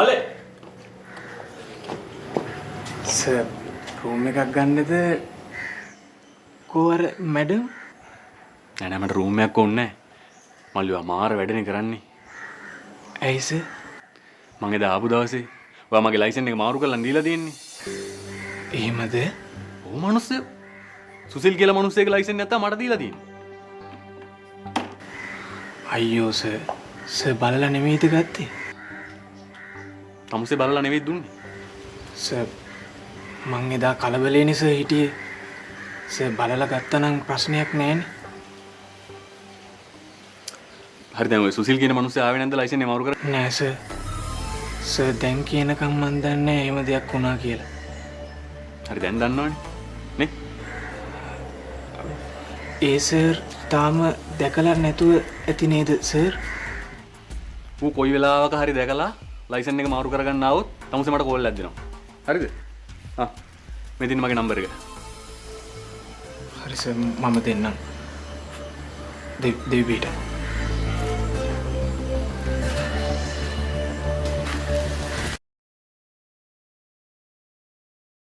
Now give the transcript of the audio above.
මල්ලේ. Sir room එකක් ගන්නද? කෝ අර මැඩම්? නෑ නෑ මට රූම් එකක් ඕනේ නෑ. මල්ලි ඔයා මාර වැඩනේ කරන්නේ. ඇයි සර්? මං එදා ආපු දවසේ ඔයා මගේ ලයිසන් එක මාරු කරලා දීලා තියෙන්නේ. එහෙමද? ඔව් මිනිස්සු. සුසිල් කියලා මිනිස්සෙක් ලයිසන් එකක් තමයි මට දීලා තියෙන්නේ. අයියෝ සර්, සර් බලලා නෙමෙයිද ගත්තේ? තමුසේ බලලා නෙවෙයි දුන්නේ. සර් මං එදා කලබලේනේ සර් හිටියේ. සර් බලලා ගත්තා නම් ප්‍රශ්නයක් නෑනේ. හරි දැන් ඔය සුසිල් කියන මිනිස්සයා ආවේ නැද්ද ලයිසන් එක මාරු කරන්න? නෑ සර්. සර් දැන් කියනකම් මං දන්නේ නෑ එහෙම දෙයක් වුණා කියලා. හරි දැන් දන්නවනේ නේ? ඒ සර් තාම දැකලා නැතුව ඇති නේද සර්? ඌ කොයි වෙලාවක හරි දැකලා ලයිසන් එක මාරු කරගන්න ආවොත් තමුසේ මට කෝල් එකක් දෙනවා. හරිද? ආ මේ තියෙන මගේ නම්බර් එක. හරි සර් මම දෙන්නම්. දෙවි පිට.